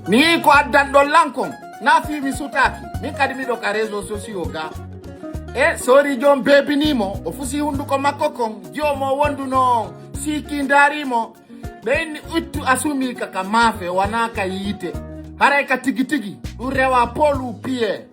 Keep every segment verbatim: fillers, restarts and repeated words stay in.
Mi yii ko addan ɗon lan kon, na fii mi sutaaki, min kadi miɗo ka réseau sociaux ga. E sori jom beebinii mo, o fusi hunduko makko kon, jiyo mo wonduno on, siiki ndaari mo. Ɓe inni uttu asumi ka ka maafe, wana ka yiite. Haray ka tigi tigi, ɗum rewa Paul ou Pierre.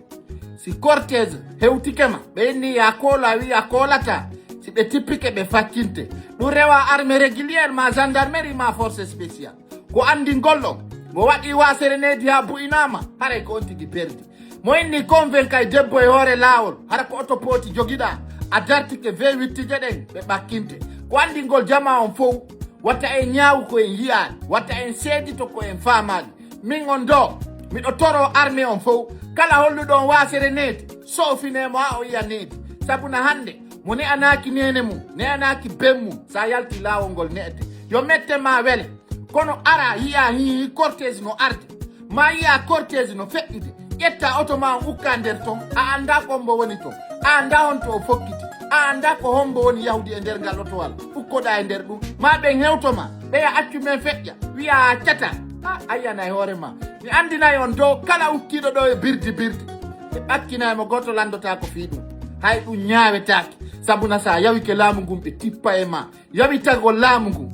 Si cortège hewtike ma, ɓe inni ya koolo, a wi a koolata. Si ɓe tippike ɓe faccinte. Ɗum rewa armée régulière ma gendarmerie ma force spéciale. Ko anndi ngol ɗon, ngo waɗi waasere needi haa bu'inaama, haray ko on tigi perdi. Mo inni convaincu kay debbo e hoore laawol, hara ko oto pooti jogiɗaa, a dartike V huit je ɗen, ɓe ɓakkinte. Ko anndi ngol jamaa on fow, wata en ñaawu ko en yi'aali, wata en seedito ko en faamaali. Min on ɗoo, miɗo toroo armée on fow, kala holluɗo on waasere needi, soofinee mo haa o yi'a needi. Sabu na hannde, mo ne'anaaki neene mum, ne'anaaki ben mum, sa yalti laawol ngol ne'ete. Yo mette ma wele. Kono ara yi'a hii cortège no arde, ma yi'a cortège no feƴƴude, ƴetta oto ma on ukka nder ton, a annda ko hombo woni ton, a annda honto o fokkiti, a annda ko hombo woni yahudi e nder ngal otowal, ukkoɗa e nder ɗum, ma ɓen hewto ma, ɓeya accu men feƴƴa, wi'a a accata, a ayyanay hoore ma. Mi anndinay on dow kala ukkiiɗo ɗo e birdi birdi, ɓe ɓakkinay mo, gooto lanndota ko fii ɗum, hay ɗum ñaawetaake, sabu na sa yawike laamu ngun ɓe tippa e ma, yawitagol laamu ngun,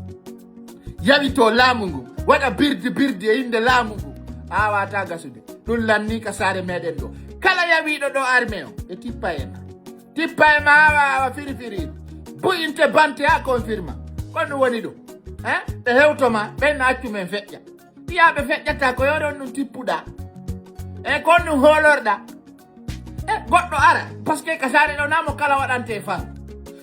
yawito laamu ngun, waɗa birdi birdi e innde laamu ngun, a waata gasude. Ɗum lanni ka saare meɗen ɗo. Kala yawiiɗo ɗo armée o, ɓe tippa e ma. Tippa e ma awa, awa firi firi. Bu'inte bante a confirma. Ko ɗum woni ɗum. Eh? Ɓe hewto ma, ɓen no accu men feƴƴa. Wi'a ɓe feƴƴata ko yo ɗon ɗum tippuɗa. E ko ɗum hoolorɗa. E goɗɗo ara, parce que ka saare ɗo na mo kala waɗante fan.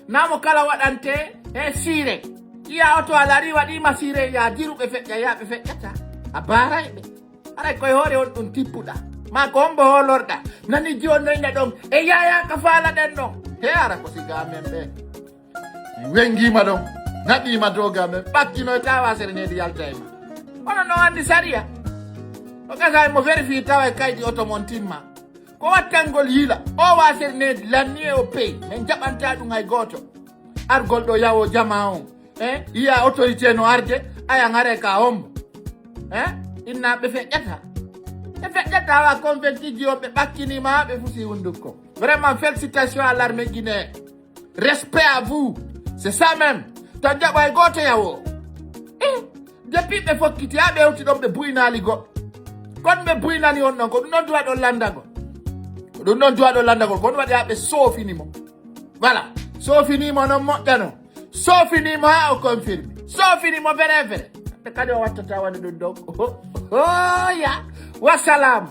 Na mo kala waɗante e siire. Iya oto a lari waɗima siire ya diru ɓe feƴƴa, ya ɓe feƴƴata. A baaray ɓe. Aray koye hoore on ɗum tippuɗa. Ma ko hombo hoolorɗa. Nani jiwon no ina ɗon. E yaya ka faalaɗen ɗon. He ara ko siga men ɓe. Mi wengima ɗon. Naɓima doga men. Ɓakkinoy tawa sere nedi yalta e ma. Onon no andi sariya. O gasa mo vérifier tawa e kaydi oto mon timma. Ko wattangol yiila. O wasere nedi lanni e o pey. Men jaɓanta ɗum hay gooto. Argol ɗo yawo jama on. Eh? Iya autorité no arde. Aya ngare ka hombo. Eh? Inna ɓe feƴƴata. Ɓe feƴƴata wa convaincu ji on ɓe ɓakkinima ɓe fusi hunduko. Vraiment, félicitations à l'armée guinéenne. Respect à vous. C'est ça même. Tan jaɓa e gooto yawo. Eh, depuis ɓe fokkiti ha ɓe hewti ɗon ɓe buynaali goɗɗo. Kon ɓe buynani on ɗon ko ɗum ɗon duwa ɗon landagol. Ko ɗum ɗon duwa ɗon landagol. Kon waɗi ha ɓe soofini mo. Voilà. Soofini mo non moƴƴano. Soofini mo ha o confirme. Soofini mo vrai vrai. Ɓe kadi o wattata woni ɗum ɗon. Oya. Wassalam.